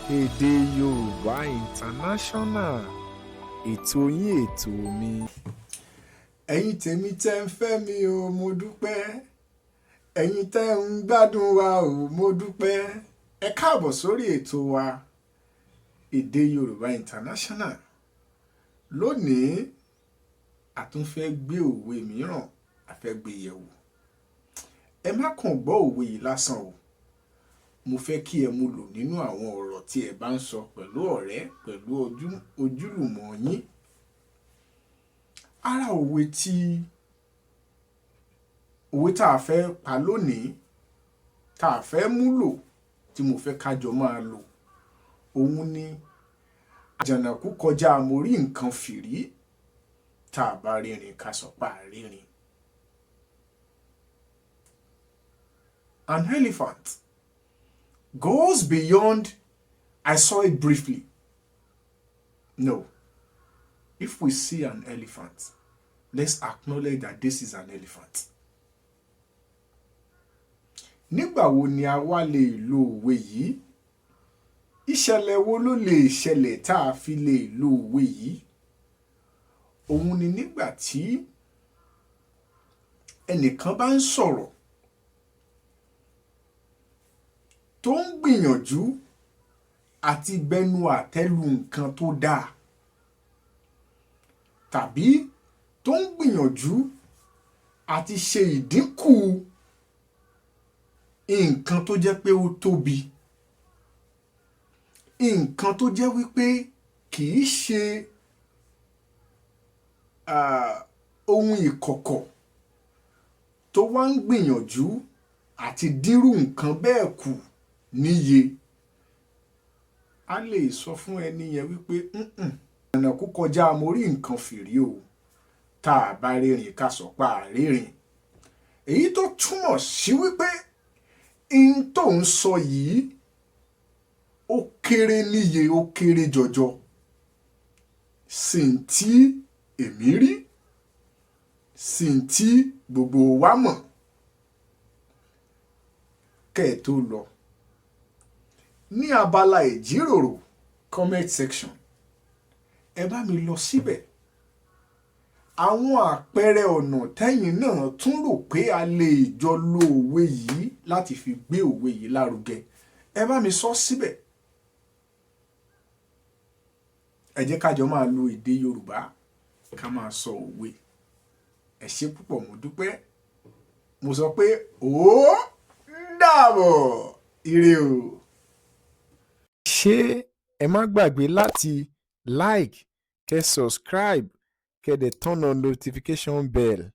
Èdè Yorùbá International, ètò yín, ètò mi. Ẹ̀yin tèmi tẹ́ ń fẹ́ mi o, mo dúpẹ́. Ẹ̀yin tẹ́ ń gbádùn wa o, mo dúpẹ́. Ẹ káàbọ̀ sórí ètò wa, Èdè Yorùbá International. Lónìí, a tún fẹ́ gbé òwe mìíràn, a fẹ́ gbé yẹ̀wò. Ẹ má kàn gbọ́ òwe yìí lásán o. Mo fẹ́ kí ẹ mú lò nínú àwọn ọ̀rọ̀ tí ẹ bá ń sọ pẹ̀lú ọ̀rẹ́, pẹ̀lú ojúlùmọ̀ yín. Ara òwe tá a fẹ́ pa lónìí, tá a fẹ́ mú lò, tí mo fẹ́ ká jọ máa lò, òun ni "Àjànàkú kọjá mo rí nǹkan fìrí. Tá a bá rírin, ká sọ pé a rírin." An elephant goes beyond "I saw it briefly." No. If we see an elephant, let's acknowledge that this is an elephant. Nígbà wo ni a wá lè lo òwe yìí? Ìṣẹ̀lẹ̀ wo ló lè ṣẹlẹ̀ tá a fi lè lo òwe yìí? Òun ni nígbà tí ẹnìkan bá ń sọ̀rọ̀ tó ń gbìyànjú àti bẹnu àtẹ́ lu nǹkan tó dáa, tàbí tó ń gbìyànjú àti ṣe ìdínkù nǹkan tó jẹ́ pé ó tóbi, nǹkan tó jẹ́ wípé kì í ṣe ohun ìkọ̀kọ̀, tó wá ń gbìyànjú àti dírú nǹkan bẹ́ẹ̀ kù níye. A lè sọ fún ẹni yẹn wípé, "Àjànàkú kọjá mo rí nǹkan fìrí o. Tá a bá rírin, ká sọ pé a rírin." Èyí tó túmọ̀ sí wípé n tó ń sọ yìí, ó kéré níye, ó kéré jọjọ sí n tí èmi rí, sí n tí gbogbo wa mọ̀. Kẹ́ ẹ tó lọ, ní abala ìjíròrò, comment section, ẹ bá mi lọ síbẹ̀. Àwọn àpẹẹrẹ ọ̀nà tẹ́yìn náà tún rò pé a lè jọ lo òwe yìí láti fi gbé òwe yìí lárugẹ, ẹ bá mi sọ síbẹ̀. Ẹ jẹ́ ká jọ máa lo èdè Yorùbá, ká máa sọ òwe. Ẹ ṣé púpọ̀, mo dúpẹ́. Mo sọ pé ó dàbọ̀, ire o. Ṣé ẹ má gbàgbé láti like, kẹ́ subscribe, kẹ́ dẹ̀ turn on notification bell.